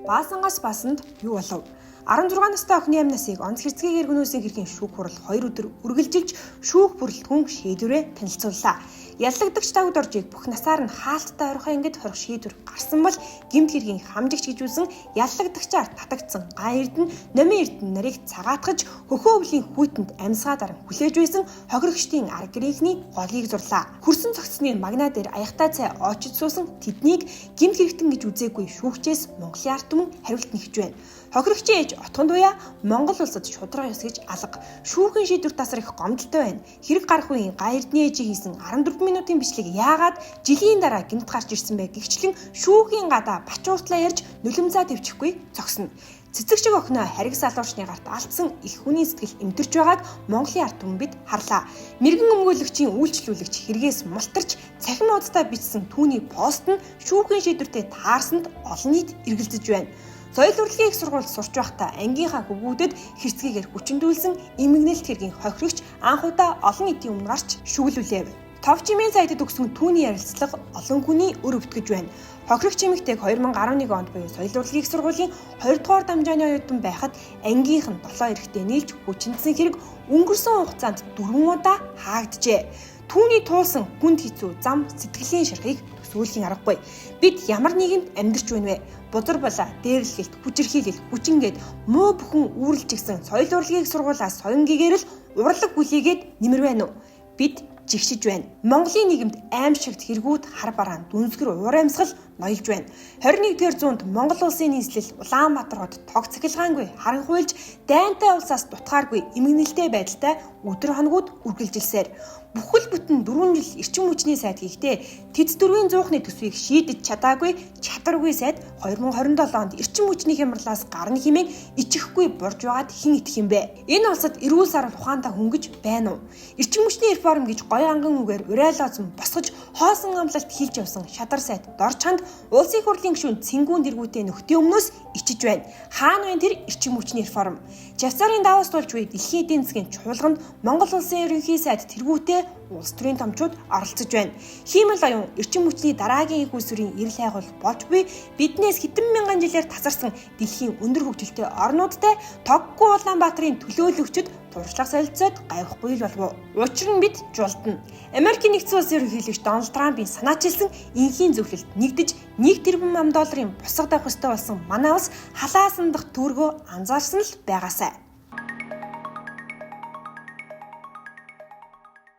Баасангаас басанд юу болов? 16 настай охины амнасыг онц хэрцгийгээр гүнөөсөн хэргийн шүүх хурал 2 өдөр үргэлжилж шүүх бүрэлдэхүүн шийдвэрээ танилцууллаа. Яллагдагч Давид Оржийг бүх насаар нь хаалттай орхио ингэд хорих шийдвэр гарсан бол гэмт хэргийн хамжигч гэж үзэн яллагдагчаар татагдсан ган эрдэнэ номын эрдэнэ нарыг цагаатгаж хөхөө өвлийн хүйтэнд амьсгаа даран хүлээж байсан хохирогчдын арга гэрийнхний голыг зурлаа. Хөрсөн цогцсны магна дээр аягтай цай очиж суусан тэднийг гэмт хэрэгтэн гэж үзээгүй шүүгчээс Монголын ард түмэн хариулт нэгж байна. Хохирогчийн ээж Отгондуяа Монгол улсад шударга ёс гэж алга. Шүүхийн шийдвэр тасар их гомдолтой байна. Хэрэг гарах үеийн ган эрдэнэ ээжийг хийсэн 14 минутын бичлэг яагаад жилийн дараа гэмт гарч ирсэн бэ гэгчлэн шүүхийн гадаа бачууртлаа ярьж нулимзаа төвчихгүй зогсно. Цэцэг шиг охиноо хариг салуурчны гарт алдсан их хүний сэтгэл эмтэрч байгааг Монголын ард түмэн бид харлаа. Мэргэн өмгөөлөгчийн үйлчлүүлэгч хэрэгээс мултарч цахим хуудасдаа бичсэн түүний пост нь шүүхийн шийдвэртэй таарсанд олон нийт эргэлзэж байна. Соёл урлагийн их сургуульд сурч байхдаа ангийнхаа хөвгүүдэд хэрцгийгээр хүчиндүүлсэн эмгэнэлт хэргийн хохирогч анх удаа олон нийтийн өмнө гарч шүглүүлэв. Тов чимийн сайдад өгсөн түүний ярилцлага олон хүний өр өвтгөж байна. Хохирогч эмэгтэйг 2011 онд буюу соёл урлагийн их сургуулийн 2 дугаар дамжааны оюутан байхад ангийнх нь 7 эрэгтэй нийлж хүчиндсэн хэрэг өнгөрсөн хугацаанд 4 удаа хаагджээ. Түүний туулсан хүнд хэцүү зам сэтгэлийн шархыг төсөөлхийн аргагүй. Бид ямар нийгэмд амьдарч байна вэ? Бузар балаа, дээрлэхэлт, хүчирхийлэл, хүчингээд муу бүхэн үүрэлжигсэн соёл урлагийн их сургуулиас соён гигээр л урлаг хүлээгээд нэмэр байна уу? Бид жигшиж байна. Монголын нийгэмд аимшигт хэрэгүүд хар бараан дүнсгэр уур амьсгал ноёлж байна. 21-р зуунд Монгол улсын нийслэл Улаанбаатар хот тог цахилгаангүй харанхуйлж дайнтай улсаас дутгааргүй эмгэнэлтэй байдалтай өдөр хоногуд үргэлжилсээр бүхэл бүтэн 4 жил эрчим хүчний сайд хийхдээ тэц дөрвийн зуухны төсвийг шийдэж чадаагүй чадваргүй сайд 2027 онд эрчим хүчний хямралаас гарна хэмээн ичихгүй бурж байгаад хэн итгэх юм бэ? Энэ улсад эрүүл сарвал ухаантай хөнгөж байна уу? Эрчим хүчний реформ гэж гоё анган үгээр урайлаазан босгож хоосон амлалт хийлж явсан шадар сайд Дорчханд улсын хурлын гишүүн Цэнгүүн дэргүүтэй нөхдийн өмнөөс ичиж байна. Хаана вэ тэр эрчим хүчний реформ? Швейцарын Давос тулж буй дэлхийн эдийн засгийн чуулганд Монгол улсын ерөнхий сайд тэргүүтээ улс төрийн томчууд оролцож байна. Хиймэл оюун эрчим хүчний дараагийн их усүрийн эрэл хайгуул болж буй биднээс хэдэн мянган жилээр тасарсан дэлхийн өндөр хөгжилтэй орнуудтай тоггүй Улаанбаатарын төлөөлөгчд туршлага солилцоод гайвахгүй л болов уу? Учир нь бид жулдана. Америкийн нэгдсэн улсын ерөнхийлөгч Дональд Трампын санаачилсан энхийн зөвлөлт нэгдэж 1 тэрбум ам долларын босго давах ёстой болсон манай улс халаасан дах түүргөө анзаарсан л байгаасай.